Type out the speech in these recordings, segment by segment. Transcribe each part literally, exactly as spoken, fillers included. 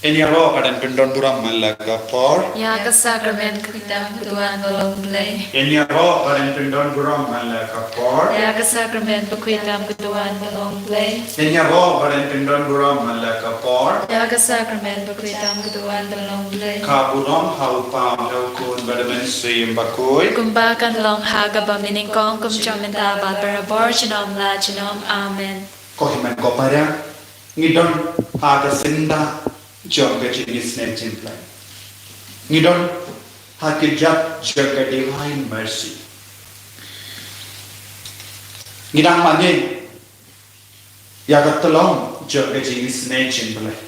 Ngin ïaroh ba kan pyndon burom man la ka por. Ïa ka sakramen bakhuid tam ka duwan ba long Blei. Ngin ïaroh ba kan pyndon burom man la ka por. Ïa ka sakramen bakhuid tam ka duwan ba long Blei. Ngin ïaroh ba kan pyndon burom man la ka por. Ïa ka sakramen bakhuid tam ka duwan ba long Blei. Ka burom ha u Kpa, ha u Khun bad ha u Mynsiem Bakhuid. Kumba kan long ha kaba mynnyngkong, kum jong mynta bad barabor junom la junom. Amen. Ko hynmen ko para, ngi don ha ka syndah jong ka jingisynei jong U Blei. Ngi don ha ka jaka jong ka Divine Mercy. Ngi dang mane ïa ka tlong jong ka jingisynei jong U Blei.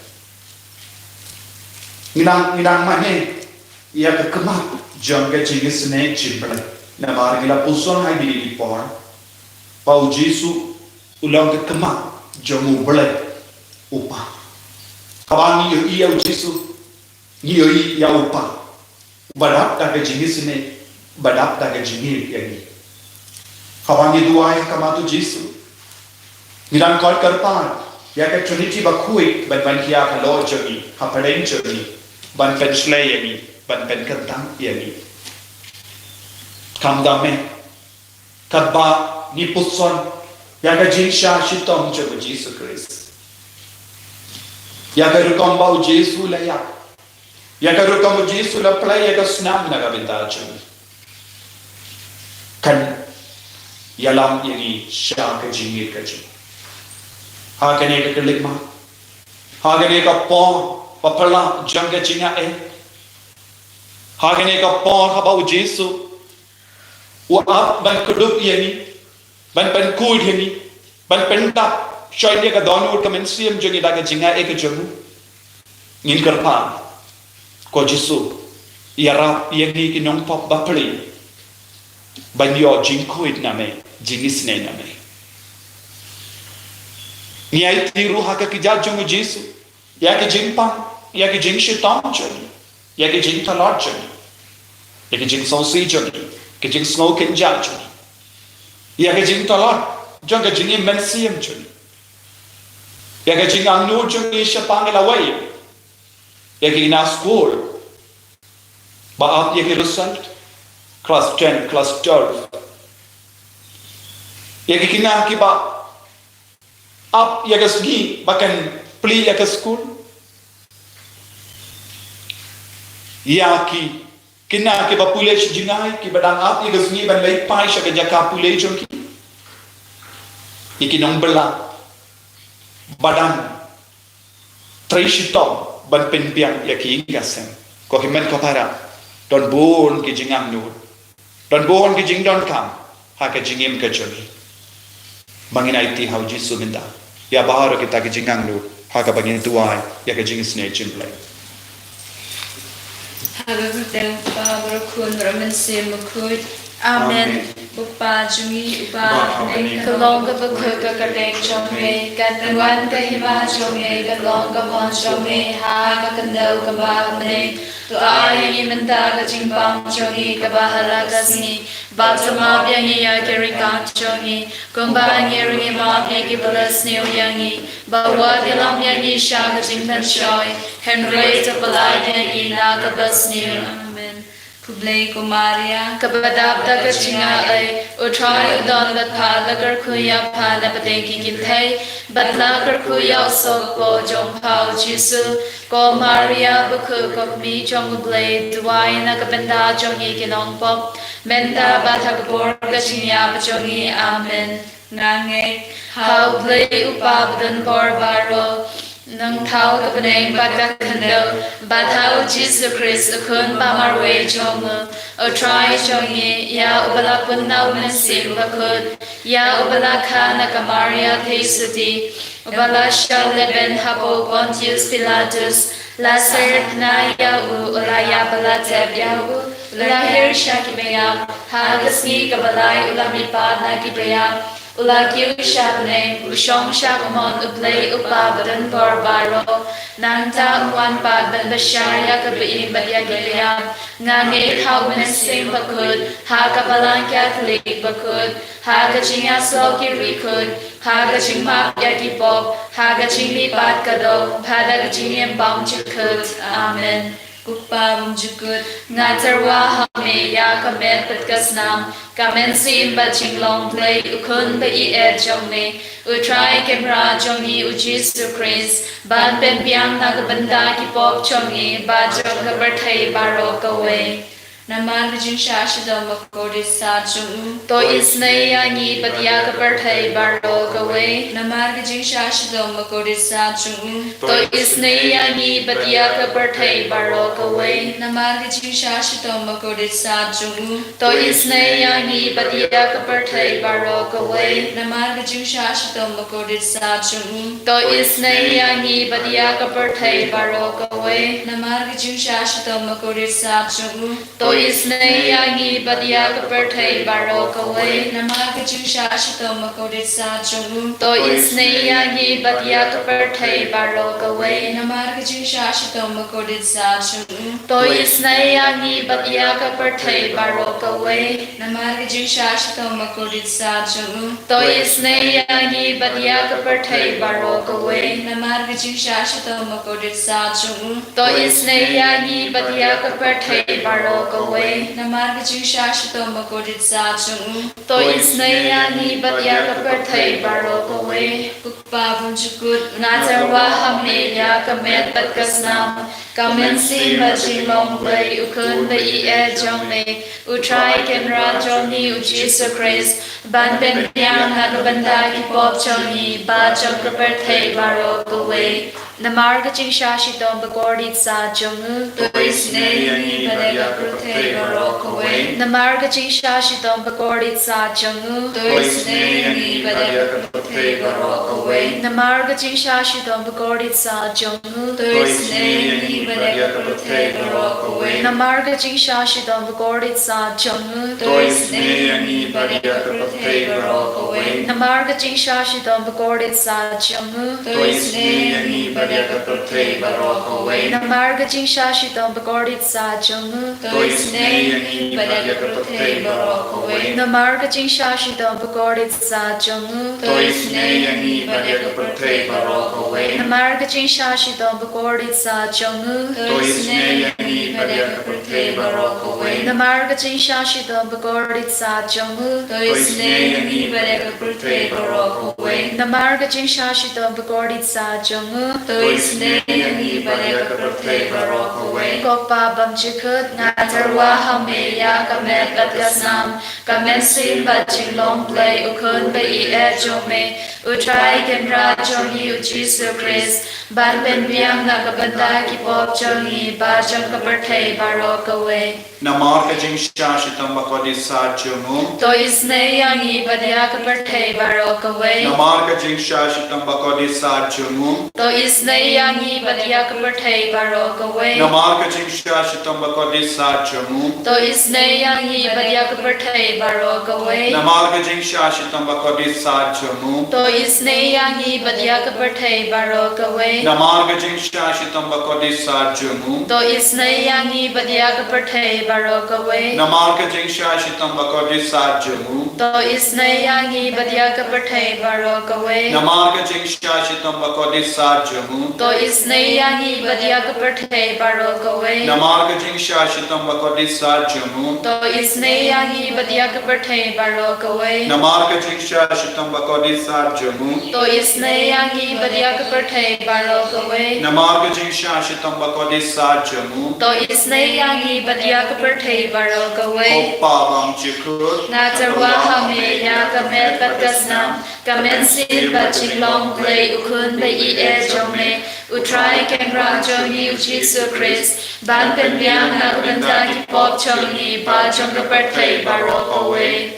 Ngi dang, ngi dang mane ïa ka khmat jong ka jingisynei jong U Blei. Namar ngi la pyrshang ha kine ki por ba U Jisu u long ka khmat jong U Blei U Kpa. Haba ngi ïohi ïa U Jisu, ngi ïohi ïa U Kpa. Uba dap da ka jingisynei, uba dap da ka jingïeit ïa ngi. Haba ngi duwai ha khmat U Jisu, ngi dang kyrpad ïa ka Trinity bakhuid ban wan hiar halor jong ngi, hapdeng jong ngi, ban pynshlei ïa ngi, ban pynkyrteng ïa ngi. Khamtam eh, katba ngi pyrshang ïa ka jingshah shitom jong U Jisu Khrist, ïa ka rukom ba U Jisu u la ïap, ïa ka rukom U Jisu u la plie ïa ka snam na ka bynta jong ngi, kan ïalam ïa ngi sha ka jingïeit ka jong U. Ha kane ka khyllipmat, ha kane ka por ba phylla jong ka jingaiei, ha kane ka por haba U Jisu u ap ban kdup ïa ngi, ban pynkhuid ïa ngi, ban pyntap shoi ïa ka dohnud ka mynsiem jong ngi da ka jingaiei ka jong u, ngin kyrpad, ko Jisu, ïarap ïa ngi ki nongpop bapli ban ïoh jingkhuid na me, jingisynei na me. Ngi aiti ruh ha ka kjat jong U Jisu ïa ki jingpang, ïa ki jingshitom jong ngi, ïa ki jingtlot jong ngi, ïa ki jingsngewsih jong ngi, ki jingsngew kynjah jong ngi, ïa ki jingtlot jong ka jingim mynsiem jong ngi, ïa ka jingangnud jong ngi shaphang lawei, ïa ki khynnah skul ba ap ïa ki result, class ten, class twelve, ïa ki khynnah kiba ap ïa ka sngi ba kan plie ïa ka skul, ïa ki khynnah kiba pule sha jngai, kiba dang ap ïa ka sngi ban leit phai sha ka jaka pule jong ki, ïa ki nongbylla ba dang trei shitom ban pynbiang ïa ki ïing ki sem. Ko hynmen ko para, don bun ki jingangnud, don bun ki jingdonkam ha ka jingim ka jong ngi. Ba ngin aiti ha U Jisu mynta ïa baroh kita ki jingangnud ha kaba ngin duwai ïa ka jingisynei jong U Blei. Ha ka kyrteng U Kpa, bad U Khun, bad U Mynsiem Bakhuid. Amen. Amen. Ko Kpa jong ngi uba ha bneng, ka long kaba khuid ka kyrteng jong me, kan wan ka hima jong me, kan long ka mon jong me ha ka khyndew kumba ha bneng. To ai ïa ngi mynta ka jingbam jong ngi kaba ha la ka sngi, bad to map ïa ngi ïa ki ryngkang jong ngi, kumba ngi ruh ngi map ïa kiba la sniew ïa ngi, bad wat ïalam ïa ngi sha ka jingpynshoi, hynrei to pyllait ïa ngi na kaba sniew. Amen. Khublei ko Maria, kaba dap da ka jingaiei, U Trai u don bad pha, la kyrkhu ïa pha na pdeng ki kynthei, bad la kyrkhu ïa u sohpop jong pha U Jisu. Ko Maria bakhuid, ko kmie jong U Blei, duwai na ka bynta jong ngi ki nongpop, mynta bad ha ka por ka jingïap jong ngi. Amen. Nga ngeit ha U Blei U Kpa badonbor baroh, nongthaw ka bneng bad ka khyndew, bad ha U Jisu Khrist U Khun ba marwei jong u, U Trai jong ngi, ïa uba la pun na U Mynsiem Bakhuid, ïa uba la kha na ka Maria Theisotti, uba la shah lehbeiñ hapoh Pontius Pilatus, la syrphna ïa u, u la ïap bad la tep ïa u, u la hiar sha kiba ïap, ha ka sngi kaba lai u la mihpat na kiba ïap, U la kiew sha bneng, u shong sha ka mon U Blei U Kpa badonbor baroh. Nangta un wan pat ban bishar ïa ka ba-im bad ïa ki liam. Nga ngeit ha U Mynsiem Bakhuid, ha ka Balang Katholik bakhuid, ha ka jingïasoh ki riewkhuid, ha ka jingmap ïa ki pop, ha ka jingmihpat ka doh, bad ha ka jingim bymjukut. Amen. Ko Kpa bymjukut, nga tyrwa ha me ïa ka met bad ka snam, ka mynsiem bad jinglong Blei U Khun ba ïeit jong me, U Trai Kynrad jong ngi U Jisu Khrist, ban pynbiang na ka bynta ki pop jong ngi bad jong ka pyrthei baroh kawei. Namar ka jingshah shitom bakordit sat jong u, to isynei ïa ngi bad ïa ka pyrthei baroh kawei. Namar ka jingshah shitom bakordit sat jong u, to isynei ïa ngi bad ïa ka pyrthei baroh kawei. Namar ka jingshah shitom bakordit sat jong u, to isynei ïa ngi bad ïa ka pyrthei baroh kawei. Namar ka jingshah shitom bakordit sat jong u, to isynei ïa ngi bad ïa ka pyrthei baroh kawei. Namar ka jingshah shitom bakordit sat jong u, to isynei ïa ngi bad ïa ka pyrthei baroh kawei. Namar ka jingshah shitom bakordit sat jong u, to isynei ïa ngi bad ïa ka pyrthei baroh kawei. Namar ka jingshah shitom bakordit sat jong u, to isynei ïa ngi bad ïa ka pyrthei baroh kawei. Namar ka jingshah shitom bakordit sat jong u, to isynei ïa ngi bad ïa ka pyrthei baroh kawei. Namar ka jingshah shitom bakordit sat jong u, to isynei ïa ngi bad ïa ka pyrthei baroh kawei. Namar ka jingshah shitom bakordit sat jong u, to isynei ïa ngi bad ïa ka pyrthei baroh kawei. Ko Kpa bymjukut, nga tyrwa ha me ïa ka met bad ka snam, ka mynsiem bad jinglong Blei U Khun ba ïeit jong me, U Trai Kynrad jong ngi U Jisu Khrist, ban pynbiang na ka bynta ki pop jong ngi bad jong ka pyrthei baroh kawei. Namar ka jingshah shitom bakordit sat jong u, to isynei ïa ngi bad ïa ka pyrthei baroh kawei. Namar ka jingshah shitom bakordit sat jong u, to isynei ïa ngi bad ïa ka pyrthei baroh kawei. Namar ka jingshah shitom bakordit sat jong u, to isynei ïa ngi bad ïa ka pyrthei baroh kawei. Namar ka jingshah shitom bakordit sat jong u, to isynei ïa ngi bad ïa ka pyrthei baroh kawei. Namar ka jingshah shitom bakordit sat jong u, to isynei ïa ngi bad ïa ka pyrthei baroh kawei. Namar ka jingshah shitom bakordit sat jong u, to isynei ïa ngi bad ïa ka pyrthei baroh kawei. Namar ka jingshah shitom bakordit sat jong u, to isynei ïa ngi bad ïa ka pyrthei baroh kawei. Namar ka jingshah shitom bakordit sat jong u, to isynei ïa ngi bad ïa ka pyrthei baroh kawei. Namar ka jingshah shitom bakordit sat jong u, to isynei ïa ngi bad ïa ka pyrthei baroh kawei. Namar ka jingshah shitom bakordit sat jong u, to isynei ïa ngi bad ïa ka pyrthei baroh kawei. Ko Kpa bymjukut, nga tyrwa ha me ïa ka met bad ka snam, ka mynsiem bad jinglong Blei U Khun ba ïeit jong me, U Trai Kynrad jong ngi U Jisu Khrist, ban pynbiang na ka bynta ki pop jong ngi bad jong ka pyrthei baroh kawei. Namar ka jingshah shitom bakordit sat jong u, to isynei ïa ngi bad ïa ka pyrthei baroh kawei. Namar ka jingshah shitom bakordit sat jong u, to isynei ïa ngi bad ïa ka pyrthei baroh kawei. Namar ka jingshah shitom bakordit sat jong u, to isynei ïa ngi bad ïa ka pyrthei baroh kawei. Namar ka jingshah shitom bakordit sat jong u, to isynei ïa ngi bad ïa ka pyrthei baroh kawei. Namar ka jingshah shitom bakordit sat jong u, to isynei ïa ngi bad ïa ka pyrthei baroh kawei. Namar ka jingshah shitom bakordit sat jong u, to isynei ïa ngi bad ïa ka pyrthei baroh kawei. Namar ka jingshah shitom bakordit sat jong u, to isynei ïa ngi bad ïa ka pyrthei baroh kawei. Namar ka jingshah shitom bakordit sat jong u, to isynei ïa ngi bad ïa ka pyrthei baroh kawei. Namar ka jingshah shitom bakordit sat jong u, to isynei ïa ngi bad ïa ka pyrthei baroh kawei. Namar ka jingshah shitom bakordit sat jong u, to isynei ïa ngi bad ïa ka pyrthei baroh kawei. Ko Kpa bymjukut, nga tyrwa ha me ïa ka met bad ka snam, ka mynsiem bad jinglong Blei U Khun ba ïeit jong me, U Trai Kynrad jong ngi U Jisu Khrist, ban pynbiang na ka bynta ki pop jong ngi bad jong ka pyrthei baroh kawei.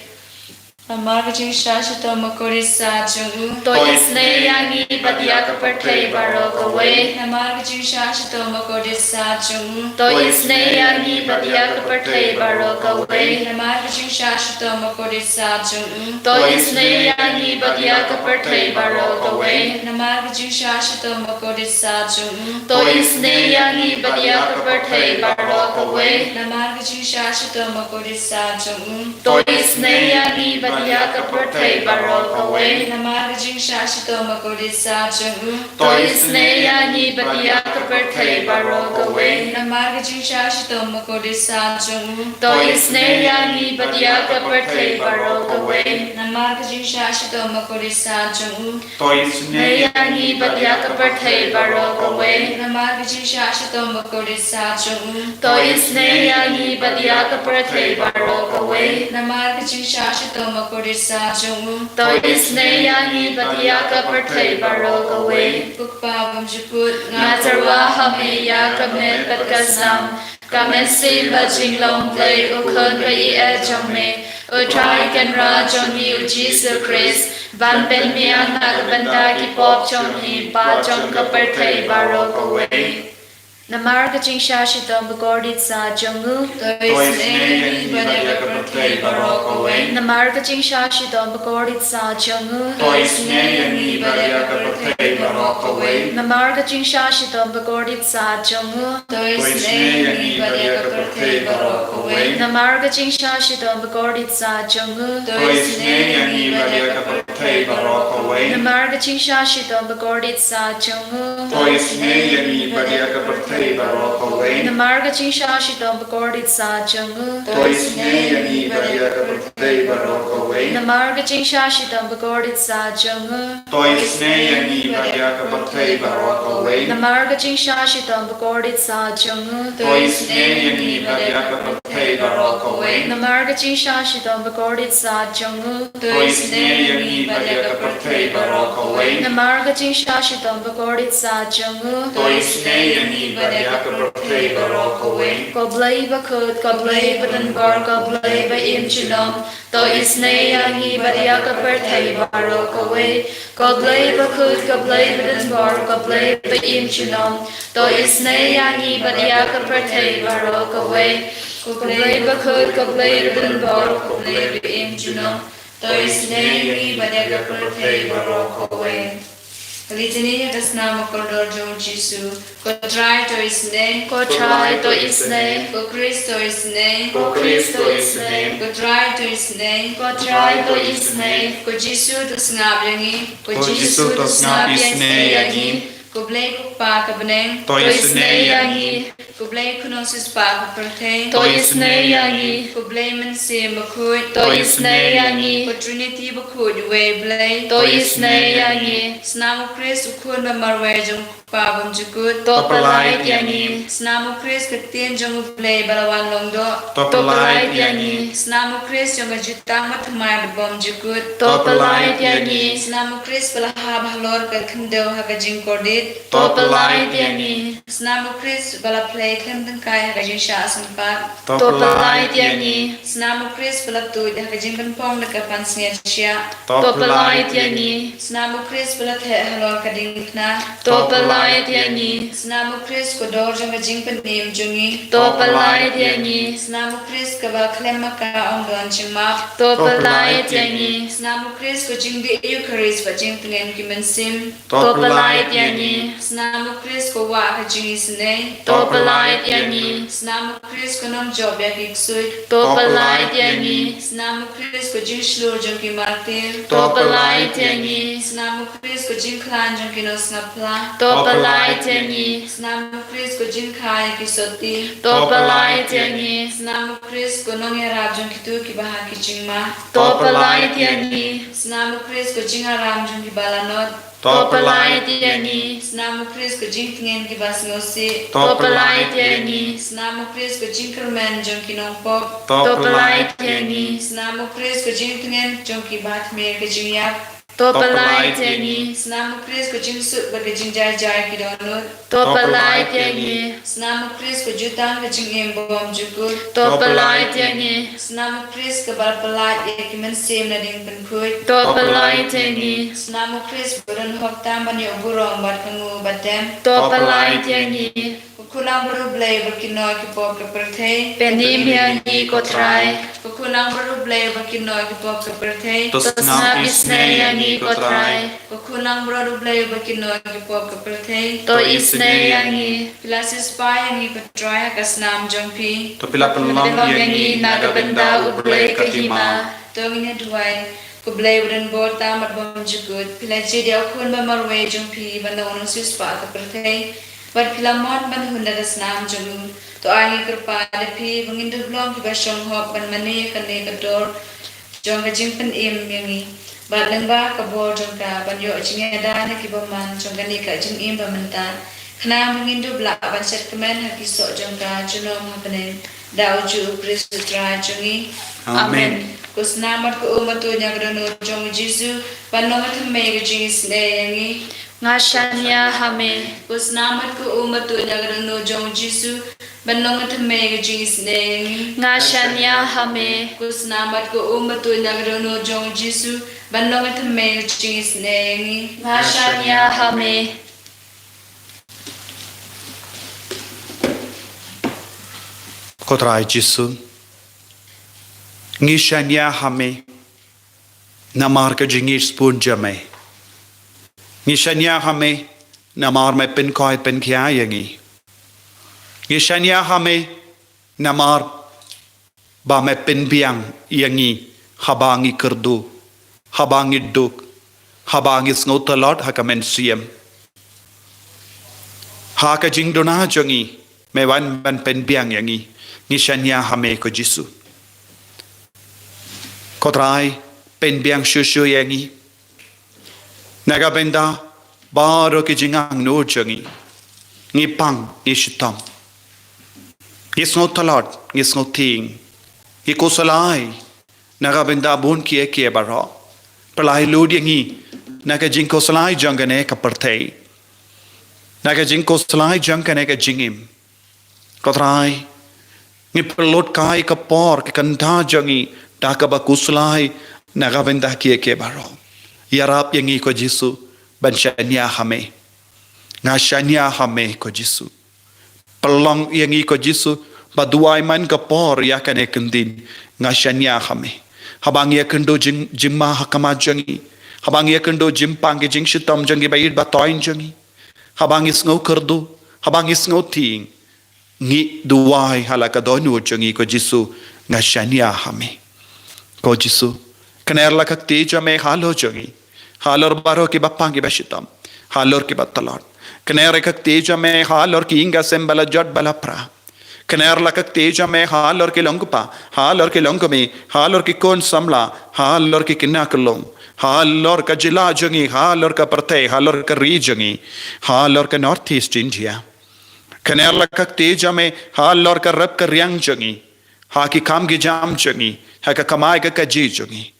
Namar ka jingshah shitom bakordit saad jong u. To isynei ïa ngi bad ïa ka pyrthei baroh kawei. Namar ka jingshah shitom bakordit saad jong u. To isynei ïa ngi bad ïa ka pyrthei baroh kawei. Namar ka jingshah shitom bakordit saad jong u. To isynei ïa ngi bad ïa ka pyrthei baroh kawei. Namar ka jingshah shitom bakordit saad jong u. To isynei ïa ngi bad ïa ka pyrthei baroh kawei. Namar ka jingshah shitom bakordit saad jong u. To isynei ïa ngi bad ïa ka pyrthei baroh kawei. Namar ka jingshah shitom bakordit saad jong u. To isynei ïa ngi bad ïa ka pyrthei baroh kawei. Namar ka jingshah shitom bakordit saad jong u. To isynei ïa ngi bad ïa ka pyrthei baroh kawei. Namar ka jingshah shitom bakordit saad jong u. To isynei ïa ngi bad ïa ka pyrthei baroh kawei. Namar ka jingshah shitom bakordit saad jong u. To isynei ïa ngi bad ïa ka pyrthei baroh kawei. Namar ka jingshah shitom bakordit saad jong u. To isynei ïa ngi bad ïa ka pyrthei baroh kawei. Ko Kpa bymjukut, nga tyrwa ha me ïa ka met bad ka snam. Ka mynsiem bad jinglong Blei u Khun ba ïeit jong me, U Trai Kynrad jong ngi U Jisu Khrist, ban pynbiang na ka bynta ki pop jong ngi bad jong ka pyrthei baroh kawei. Namar ka jingshah shitom bakordit saad jong u. To isynei ïa ngi bad ïa ka pyrthei baroh kawei. Namar ka jingshah shitom bakordit saad jong u. To isynei ïa ngi bad ïa ka pyrthei baroh kawei. Namar ka jingshah shitom bakordit saad jong u. To isynei ïa ngi bad ïa ka pyrthei baroh kawei. Namar ka jingshah shitom bakordit saad jong u. To isynei ïa ngi bad ïa ka pyrthei baroh kawei. Namar ka jingshah shitom bakordit saad jong u. To isynei ïa ngi bad ïa ka pyrthei baroh kawei. Namar ka jingshah shitom bakordit saad jong u. To isynei ïa ngi bad ïa ka pyrthei baroh kawei. Namar ka jingshah shitom bakordit saad jong u. To isynei ïa ngi bad ïa ka pyrthei baroh kawei. Namar ka jingshah shitom bakordit saad jong u. To isynei ïa ngi bad ïa ka pyrthei baroh kawei. Namar ka jingshah shitom bakordit saad jong u. To isynei ïa ngi bad ïa ka pyrthei baroh kawei. Namar ka jingshah shitom bakordit saad jong u. To isynei ïa ngi bad ïa ka pyrthei baroh kawei. Ko Blei bakhuid, ko Blei badonbor, ko Blei ba im junom. To isynei ïa ngi bad ïa ka pyrthei baroh kawei. Ko Blei bakhuid, ko Blei badonbor, ko Blei ba im junom. To isynei ïa ngi bad ïa ka pyrthei baroh kawei. Ko Blei bakhuid, ko Blei badonbor, ko Blei ba im junom. To isynei ïa ngi bad ïa ka pyrthei baroh kawei. Ka litani ha ka snam bakordor jong U Jisu. Ko Trai to isynei. Ko Trai to isynei. Ko Khrist to isynei. Ko Khrist to isynei. Ko Trai to isynei. Ko Trai to isynei. Ko Jisu to sngap ïa ngi. Ko Jisu to sngap isynei ïa ngi. Ko Blei ko Kpa ka bneng to isynei ïa ngi. Ko Blei Khun Siewspah ka pyrthei to isynei ïa ngi. Ko Blei Mynsiem Bakhuid to isynei ïa ngi. Ko Trinity bakhuid uwei Blei to isynei ïa ngi. Snam U Khrist U Khun ba marwei jong U Kpa bymjukut to pynlait ïa ngi. Snam U Khrist ka Ktien jong U Blei ba la wan long doh to pynlait ïa ngi. Snam U Khrist jong ka Jutang Bathymmai bad bymjukut to pynlait ïa ngi. Snam U Khrist ba la hap halor ka khyndew ha ka jingkordit to pynlait ïa ngi. Snam U Khrist ba la plie khlem tyngkai ha ka jingshah sympat to pynlait ïa ngi. Snam U Khrist ba la tuid ha ka jingpynphong da ka pansngiat shiah to pynlait ïa ngi. Snam U Khrist ba la theh halor ka diengphna to pynlait ïa ngi. Snam U Khrist ko dor jong ka jingpynim jong ngi to pynlait ïa ngi. Snam U Khrist kaba khlem maka ym don jingmap to pynlait ïa ngi. Snam U Khrist ko jingdih Eukharist bad jingtngen ki mynsiem to pynlait ïa ngi. Snam U Khrist ko wah ka jingisynei to pynlait ïa ngi. Snam U Khrist ko nongjop ïa ki ksuid to pynlait ïa ngi. Snam U Khrist ko jingshlur jong ki martir to pynlait ïa ngi. Snam U Khrist ko jingkhlaiñ jong ki nongsngap phla to pynlait ïa ngi. Snam U Khrist ko jingkha ïa ki sotti to pynlait ïa ngi. Snam U Khrist ko nongïarap jong kito kiba ha ki jingma to pynlait ïa ngi. Snam U Khrist ko jingaram jong kiba lanot to pynlait ïa ngi. Snam U Khrist ko jingtngen kiba sngewsih to pynlait ïa ngi. Snam U Khrist ko jingkyrmen jong ki nongpop to pynlait ïa ngi. Snam U Khrist ko jingtngen jong kiba thmir ka jingïap To pynlait ïa ngi. Snam u Khrist ka jingsuk bad ka jingjai jai ki dohnud. To pynlait ïa ngi. Snam u Khrist ka jutang ka jingim bymjukut. To pynlait ïa ngi. Snam u Khrist kaba pynlait ïa ki mynsiem na ding pynkhuid. To pynlait ïa ngi. Snam u Khrist ba don hok tam ban ïoh burom bad ka nguh bad tem. To pynlait ïa ngi. Ko khun nang bad u Blei ba kynnoh ki pop ka pyrthei. Pynim ïa ngi ko Trai. Ko khun nang bad u Blei ba kynnoh ki pop ka pyrthei. To sngap isynei ïa ngi ko Trai. Ko khun nang bad u Blei ba kynnoh ki pop ka pyrthei. To isynei ïa ngi. Phi la siewspah ïa ngi ko Trai ha ka snam jong phi. To phi la pynlong ïa ngi na ka bynta u Blei ka hima. To ngin ïa duwai. Ko Blei ba don bor tam bad bymjukut, phi la jied ïa u khun ba marwei jong phi ban long u nongsiewspah ka pyrthei. Bad phi la mon ban hun da ka snam jong u. To ai ngi kyrpad ïa phi ba ngin dup long kiba shong hok ban mane ïa kane ka dor jong ka jingpynim ïa ngi. Bad lyngba ka bor jong ka ban ïoh jingïada na ki bymman jong kane ka jingim ba mynta. Khnang ba ngin dup lah ban shet kmen ha ki soh jong ka junom ha bneng. Da u ju u Khrist u Trai jong ngi. Amen. Ko snam bad ko um ba tuid na ka dohnud jong u Jisu ban long ka thymmei ka jingisynei ïa ngi. Nga shaniah ha me. Ko snam bad ko um ba tuid na ka dohnud jong u Jisu ban long ka thymmei ka jingisynei ïa ngi. Nga shaniah ha me. Ko snam bad ko um ba tuid na ka dohnud jong u Jisu ban long ka thymmei ka jingisynei ïa ngi. Nga shaniah ha me. Ko Trai Jisu, ngi shaniah ha me namar ka jingïeit sbun jong me. Ngi shaniah ha me namar me pynkoit pynkhia ïa ngi. Ngi shaniah ha me namar ba me pynbiang ïa ngi haba ngi kyrduh, haba ngi duk, haba ngi sngew tlot ha ka mynsiem. Ha ka jingduna jong ngi me wan ban pynbiang ïa ngi. Ngi shaniah ha me ko Jisu. Ko Trai, pynbiang shuh shuh ïa ngi na ka bynta baroh ki jingangnud jong ngi. Ngi pang, ngi shitom, ngi sngew tlot, ngi sngew tieng, ngi khuslai na ka bynta bun kiei kiei baroh. Pynlait lut ïa ngi na ka jingkhuslai jong kane ka pyrthei, na ka jingkhuslai jong kane ka jingim. Ko Trai, ngi pynlut kai ka por ka kynta jong ngi da kaba khuslai na ka bynta kiei kiei baroh. Ïarap ïa ngi ko Jisu ban shaniah ha me. Nga shaniah ha me ko Jisu. Pynlong ïa ngi ko Jisu ba duwai man ka por ïa kane ka ktien. Nga shaniah ha me. Haba ngi ïakynduh jing, jingma ha khmat jong ngi, haba ngi ïakynduh jingpang ki jingshitom jong ngi ba ïeit ba thoiñ jong ngi, haba ngi sngew kyrduh, haba ngi sngew tieng, ngi duwai ha la ka dohnud jong ngi ko Jisu, nga shaniah ha me. Ko Jisu, kner la ka kti jong me halor jong ngi, halor baroh kiba pang kiba shitom, halor kiba tlot. Kner la ka kti jong me halor ki ïing ki sem ba la jot ba la pra. Kner la ka kti jong me halor ki longkpa, halor ki longkmie, halor ki khun samla, halor ki khynnah ki long, halor ka jylla jong ngi, halor ka pyrthei, halor ka ri jong ngi, halor ka North East India. Kner la ka kti jong me halor ka rep ka riang jong ngi, ha ki kam ki jam jong ngi, ha ka kamai ka kajih jong ngi.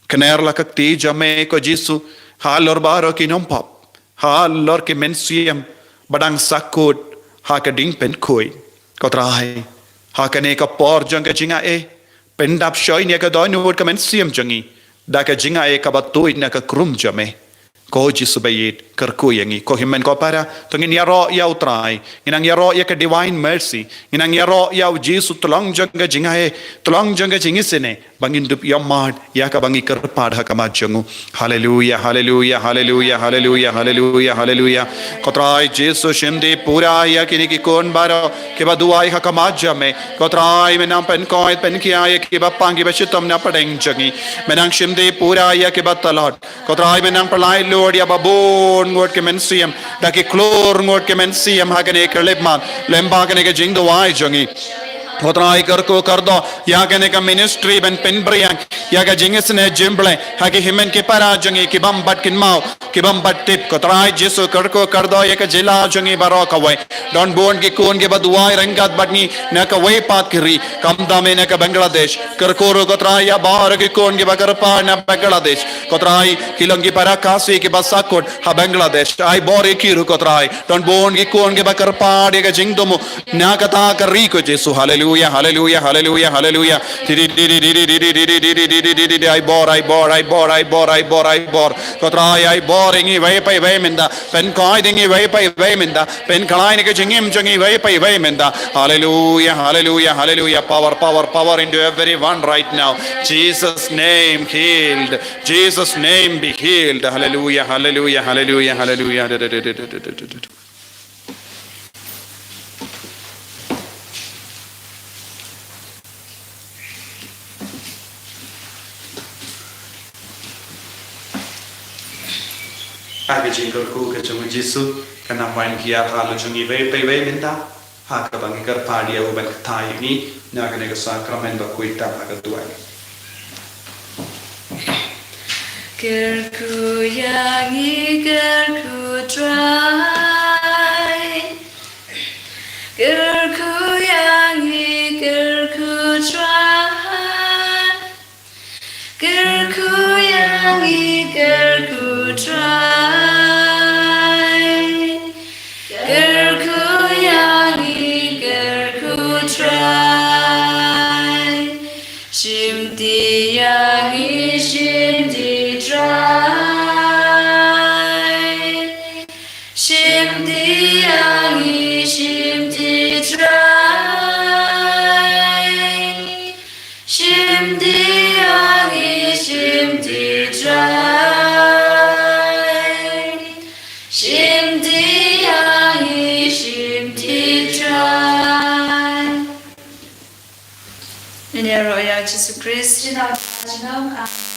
Kner la ka kti jong me ko Jisu halor baroh ki nongpop, halor ki mynsiem ba dang sahkut ha ka ding pynkhuid. Ko Trai, ha kane ka por jong ka jingaiei, pyndap shoi ïa ka dohnud ka mynsiem jong ngi da ka jingaiei kaba tuid na ka krum jong me. Ko Jisu ba ïeit, kyrkhu ïa ngi. Ko hynmen ko para, to ngin ïaroh ïa u Trai, ngin nang ïaroh ïa ka Divine Mercy, ngin nang ïaroh ïa u Jisu, tlong jong ka jingaiei, tlong jong ka jingisynei, ba ngin dup ïohmad ïa kaba ngi kyrpad ha khmat jong u. Haleluya, haleluya, haleluya, haleluya, haleluya, haleluya. Ko Trai Jisu, shim dih pura ïa kine ki khun baroh kiba duwai ha khmat jong me. Ko Trai, me nang pynkoit pynkhia ïa kiba pang kiba shitom na pdeng jong ngi. Me nang shim dih pura ïa kiba tlot. Ko Trai, me nang pynlait lut ïa ba bun ngut ki mynsiem da ki klur ngut ki mynsiem ha kane ka khyllipmat lyngba kane ka jingduwai jong ngi. Ko Trai kyrkhu kyrdoh ïa kane ka ministry ban pynbri ïa ka jingisynei jingpynlong ha ki hynmen ki para jong ngi ki bym bat kynmaw, ki bym bat tip. Ko Trai Jisu kyrkhu kyrdoh ïa ka jylla jong ngi baroh kawei. Don bun ki khun kiba duwai ryngkat bad ngi na kawei pat ki ri, khamtam na ka Bangladesh. Kyrkhu ruh ko Trai ïa baroh ki khun kiba kyrpad na Bangladesh. Ko Trai, ki long ki para Khasi kiba sahkut ha Bangladesh. Ai bor ïa ki ruh ko Trai. Don bun ki khun kiba kyrpad ïa ka jingthmu na kata ka ri ko Jisu. Haleluya, haleluya, haleluya, haleluya. Ti di di di di di di di di di di di di di di di di. Ai bor, ai bor, ai bor, ai bor, ai bor, ai bor. Ko Trai ai bor ïa ngi iwei pa iwei mynta. Pynkhuid ïa ngi iwei pa iwei mynta. Pynkhlaiñ ïa ka jingim jong ngi iwei pa iwei mynta. Haleluya, haleluya, haleluya. Power, power, power into everyone right now. Jesus name healed. Jesus name be healed. Haleluya, haleluya, haleluya, haleluya. Ha ka jingkyrkhu ka jong u Jisu, kan ym wan kiar halor jong ngi iwei pa iwei mynta, ha kaba ngi kyrpad ïa u ban kthah ïa ngi na kane ka sakramen bakhuid tam ha ka duwan. Kyrkhu ïa ngi, kyrkhu Trai. Kyrkhu ïa ngi, kyrkhu Trai. Kyrkhu ïa ngi, kyrkhu Trai. Kyrkhu ïa ngi, kyrkhu Trai. Shimti ïa ngi, shimti Trai. Shimti ïa ngi, shimti Trai. Shimti ïa ngi, shimti Trai. Shimti ïa ngi, shimti Trai. Ngin ïaroh ïa Jisu Khrist. Amen.